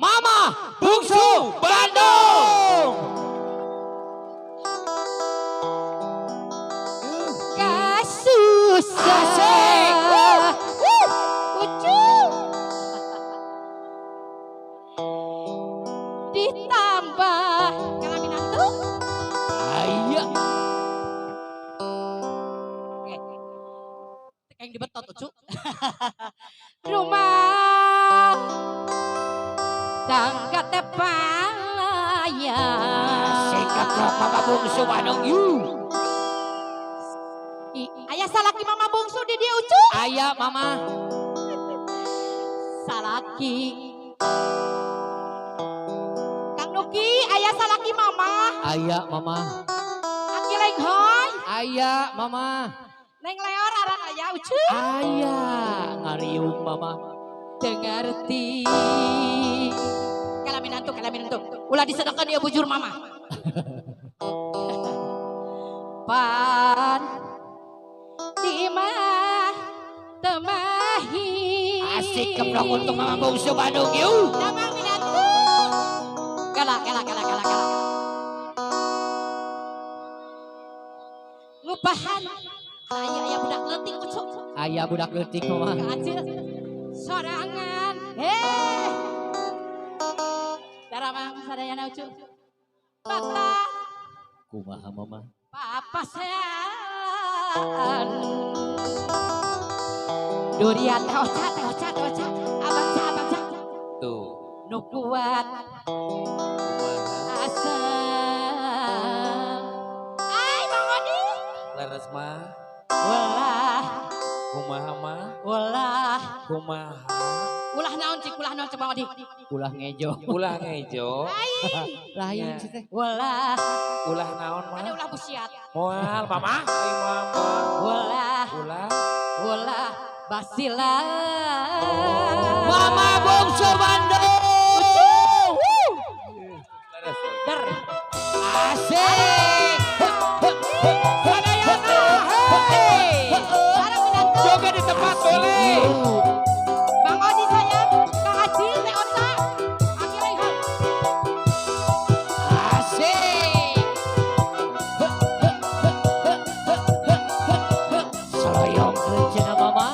Mama Bungsu Bandung. Kasusah. Asik. Ucu. Ditambah kalaminan tuh. Aya. Oke. Yang dibetot, Ucu. Rumah tangga tepalaya. Asik keprok Mama Bungsu Bandung yuk. Aya salaki Mama Bungsu di dieu, Ucu. Aya, Mama. Salaki. Kang Nuki, aya salaki Mama. Aya, Mama. Aki Lenghoy. Aya, Mama. Neng Leor arang aya, Ucu. Aya ngariung, Mama. Dengarti. Kalaminan tuh, kalaminan tuh. Ulah disedekeun ya bujur Mama. Pan di mah temahi. Asik keprok untuk Mama Bungsu Bandung yuk. Damang minantu. Kala, kala, kala, kala, kala. Ngupahan. Aya aya budak leutik, Ucu. Aya budak leutik, Mama. Kacil. Sorangan. Eh. Daramang sadayana, Ucu. Bata Kumaha, Mama? Papasean. Durian teh oca, teh oca, teh oca. Abang ca, abang ca. Tuh. Nu kuat Kumaha? Asem. Ai, Bang Odi. Leres mah. Ulah, Kumaha mah? Ulah. Kumaha? Ulah naon cik, ulah naon cik, Bang Odi. Ulah ngejo. Ulah ngejo. Lain Ya. sih teh. Ulah, Ulah naon mah? Ada ulah busiat. Moal mama. Ai mama. Ulah, Ulah. Ulah basila. Mama Bungsu Bandung. Leres. Der. Asik. Sadayana, hei. Sareng minantu. Joget di tempat boleh. Bang Odi sayang, Kang Acil, Teh Oca, Aki Lenghoy. Asik. Soloyong cenah, Mama.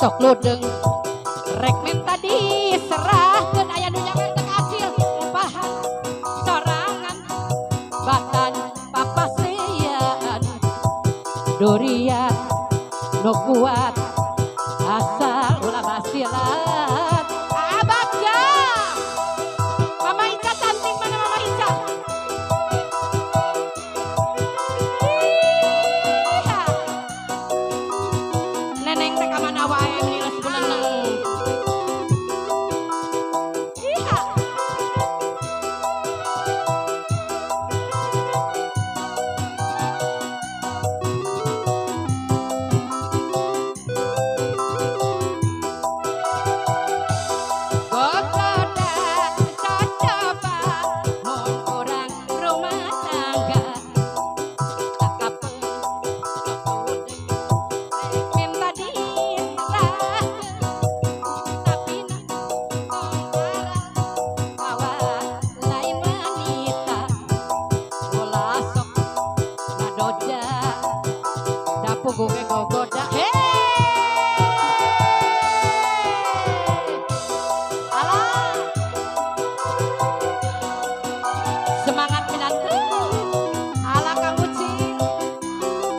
Sok ludeng rek menta diserahkeun aya nu nyawer teh acil upahan sorangan batan papasian durian nu kuat asal ulah basilat. Abagja Mama Ica cantik, mana Mama Ica? Iya. Neneng teh ka mana wae meni geus buneneng. Iya. Gogoda cocoba mun urang rumah tangga takapeung sok minta diserahkeun tapi na tong arah bawa lain wanita ulah sok ngadoja da puguh ge gogoda. Hei, alah, semangat minantu, ala Kang Uci,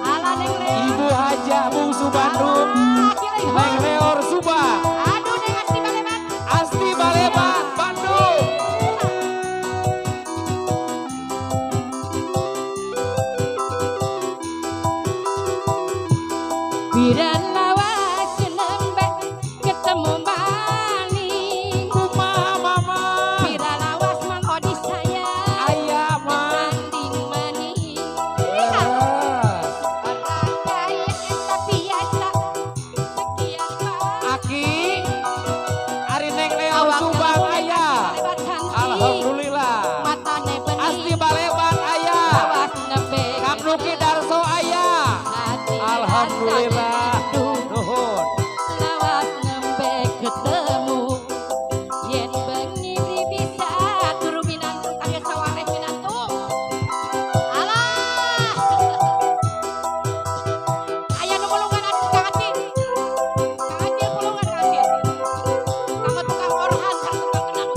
ala Neng Leo, Ibu Hajah Bungsu Bandung, alah Kiai Ho. Neng Leor Subang, Aduh Neng Asti Balebat, Asti Balebat Bandung. Bila lawas nembe ketemu maning, Kumaha mama? Bila lawas Mang Odi saya Aya mah. tanding maning. Orang kaya eta biasa sekian pak. Aki, Ari Neng Leor Awak Subang kamu aya. Balebat cantik, Alhamdulillah. matane bening, Asti Balebat aya. lawas nembe Kang Nuki Darso aya. hati Alhamdulillah. rasane rindu. Nuhun. Lawas nembe ketemu yen bengi beli bisa turu minantu kaya sawareh minantu. Alah, aya nu mulungan atuh Kang Acil. Kang Acil mulungan Kang Acil. Kanggo tukang orhan sareng tukang kenang.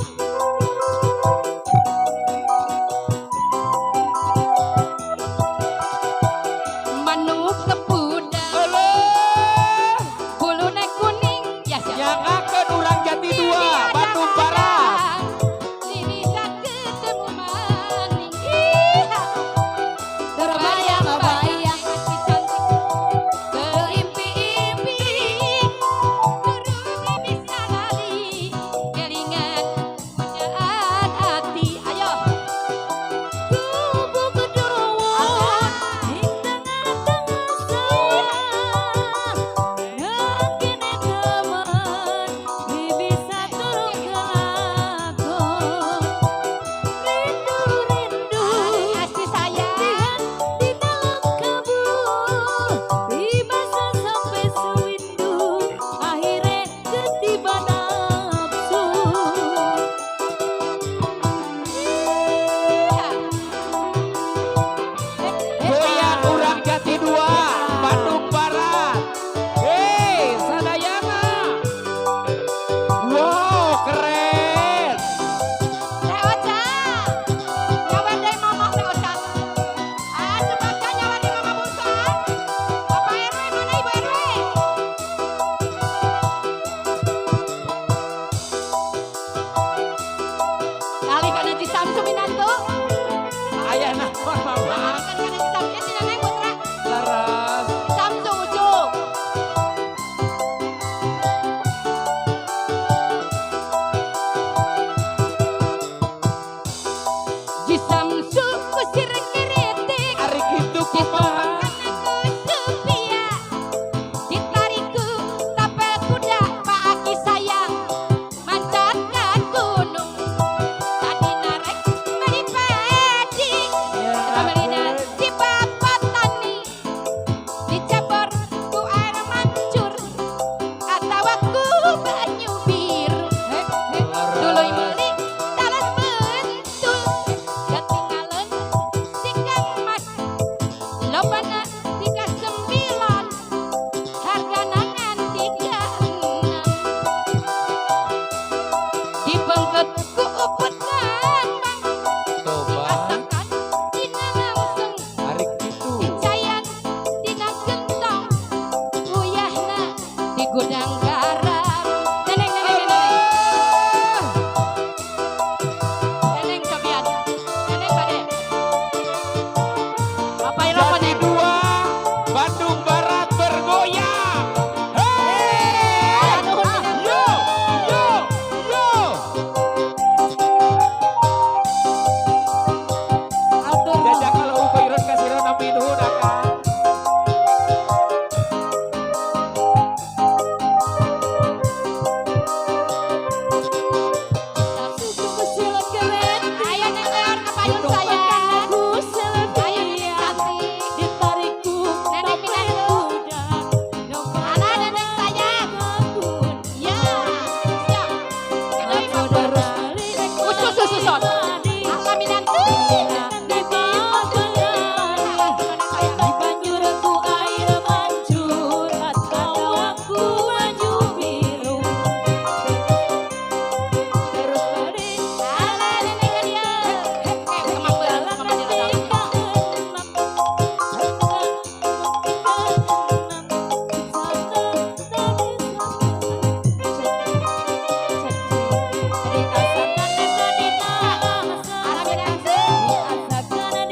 Manuk kepudang Euleuh. Bandung Barat bergoyang. Hey! Nuhun minantu. Yo, yo, yo. Atur. Jajak kalau kairon kasiron amin nuhun akang. Ayo Neng Leon ke payun sayang. Ayo Neneng cantik. Ditarikku Neneng minantu. Alah Neneng sayang. Ya, siap. Usus, usus, usus. Alah minantu. Alah, gimana sayang? Banjurku air mancur atau aku baju biru terus beri Alah Neneng dia. Eh, kemang bareng, kemang bareng. Alah minantu.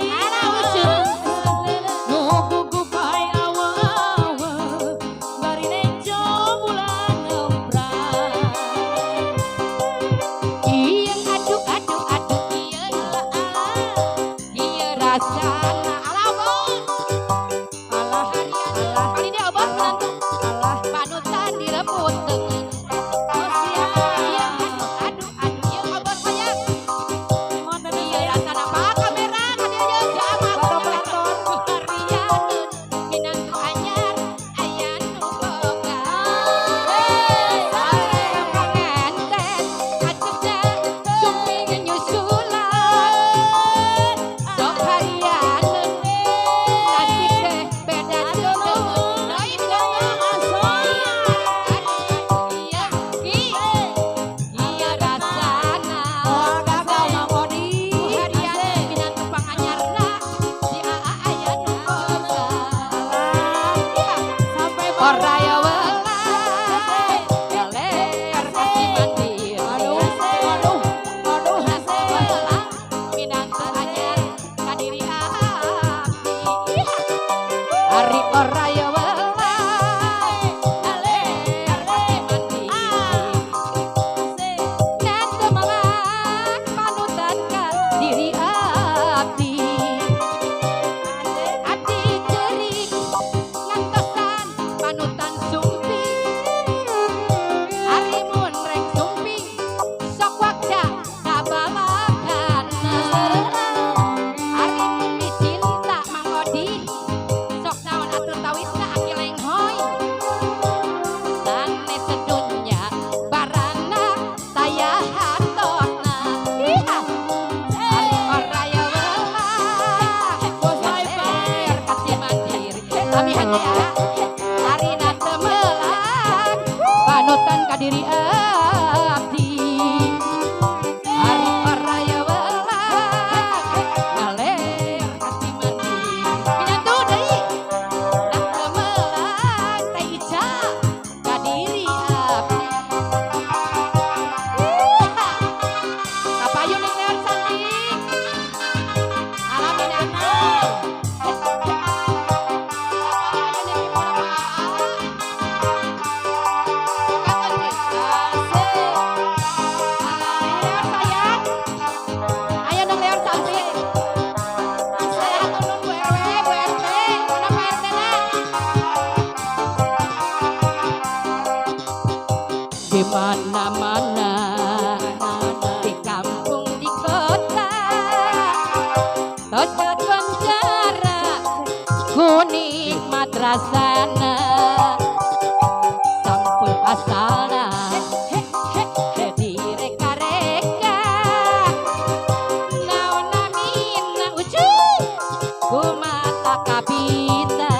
Alah usus. Nugugupai awa-awa bari nejo bulan ngemprak. Iya aduh aduh aduh iya iya rasana alah bos Alah, alah kali dia bos menantu alah, panutan direbut tengen oh iya siap. aduh aduh aduh iya bos sayang Mohon iya sayang. rasana pak kamera kali dia jamak Bapak operator. harianeun minantu anyar aya nu boga sare panganten acep sumping nyusulan sok harianeun nasib teh beda deungeun deui minantu iya iya rasana Oh, gagal Mang Odi. harianeun minantu panganyarna si aa aya nu boga Alah, sampai Ora ya welas galer kasih mandiri. Aduh, aduh, aduh. Rasa welas minantu anyar kadiri abdi. Ari ora ya welas galer kasih mandiri. Nate melak panutan ka diri abdi. Abdi cerik ngantosan panutan sumping. Ari mun rek sumping sok wakca kabalakana. Ari mun cinta Mang Odi sok naon atuh tawisna aki lenghoy. Sanes sedunya barana taya hatosna. Iha. Ari ora ya welas Bos galer kasih mandiri. Abi hati ya. Ari nate melak panutan ka diri abdi. Ari ora ya welas galer kasih mandiri. Minantu deui. Nate melak teh Ica ka diri abdi. Iha. Kapayun Neng Leon cantik. Alah minantu. Ayo Neng Leon sayang. Ayo Neng Leon cantik. Saya hatur nuhun Bu RW, Bu RT. Mana Pak RT na? Di mana-mana, di kampung di kota, tos kakoncara ku nikmat rasana. Sampul asalna jadi reka-reka naon namina ucu ku mata kabita.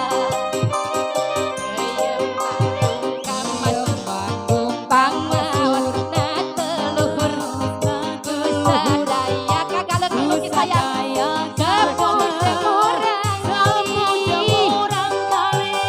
Pangmaurna teluhur ku sadaya kagaleut lukis sayang sepuh jemuran Sepuh jemuran kali.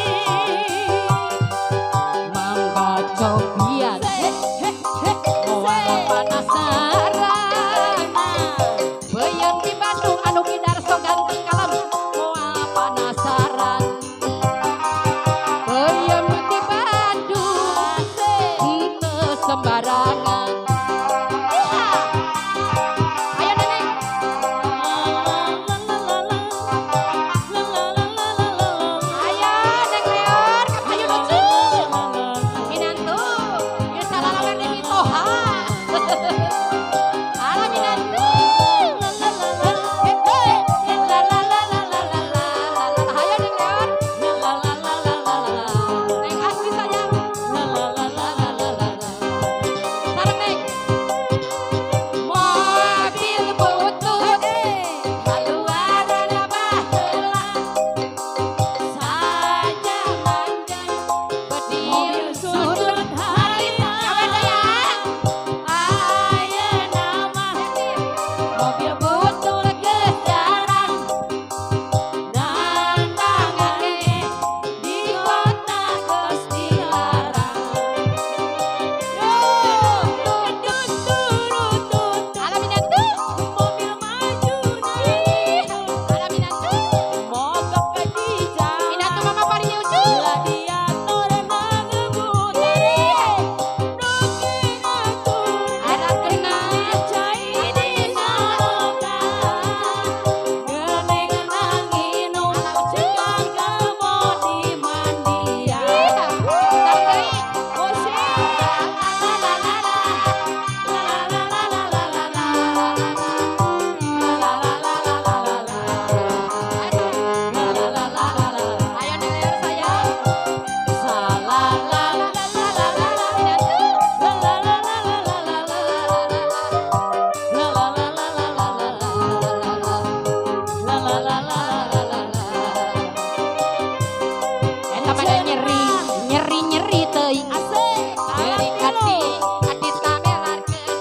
Pada nyeri, nyeri nyeri teuing. Asik. Nyeri hati, hati tamelarkeun.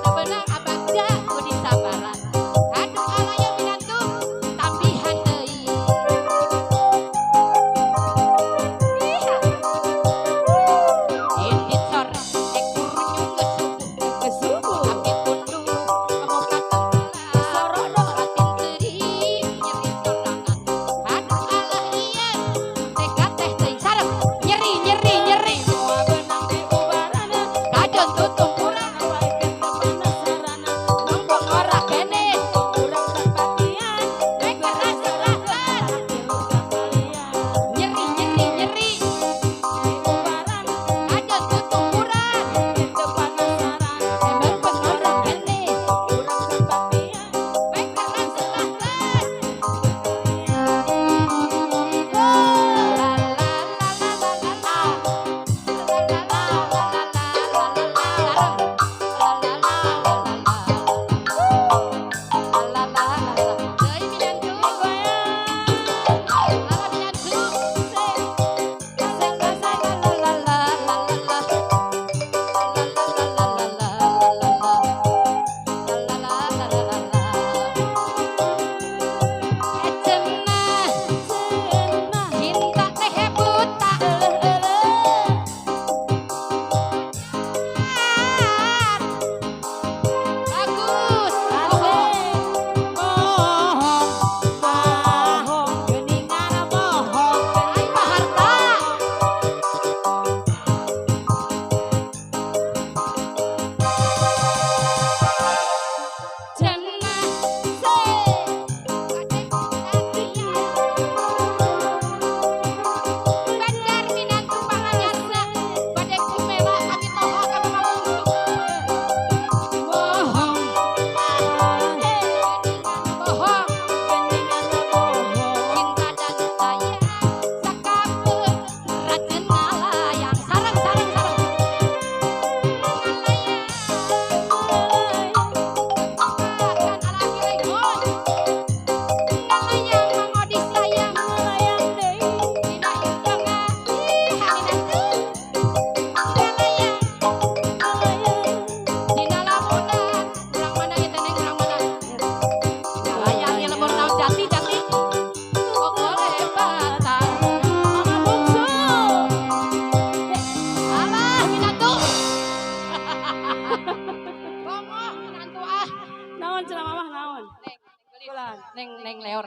Sebenang abangja ku disabaran. Aduh alaya minantu tambihan deui. Iya. Indit sore kurunyung geus subuh. Kesubuh. Abdi tunduk muka tenggelam. Sorono. Batin sedih nyeri sorangan. Aduh alah iya tega teh teuing sareng nyeri nyeri nyeri. Moal beunang diubaran. Kajon tutumpuran Awaikeun penasaran. Mumpung ora kene Urang sapatian. rek serahkan. Tilu sakalian. Nyeri nyeri nyeri Diubaran. kajon tutumpuran Teu penasaran. Mumpung ora kene Urang sapatian. rek serahkan. La la la la la la la. La la la la la la la la. Sareng. La la la la la la. La la la la la. Deui minantu. La la minantu. La la la la la la la la. La la la la la la la la. La la la la la la. Cenah Cenah. cinta teh buta. Eleuh. Bagus. Asik. Bohong, bohong, geuningan bohong. Ai paharta. Cenah Se. Bandar minantu panganyarna bade kumela kami toha kami mabungsu. Bohong, Bohong geuningan bohong. cinta dan sayang sakapeung racun ngalayang sareng sareng sareng ngalayang akan ala kirengon ngalayang Mang Odi sayang Ngalayang deui. dina hitungan ih minantu ngalayang Ngalayang. dina lamunan urang mana ieu teh Neng urang mana ngalayang ieu lembur naon jati jati kokolebatan Mama bungsu. Alah minantu. Bongoh minantu ah. Naon cenah mamah naon? Neng, neng, neng leor.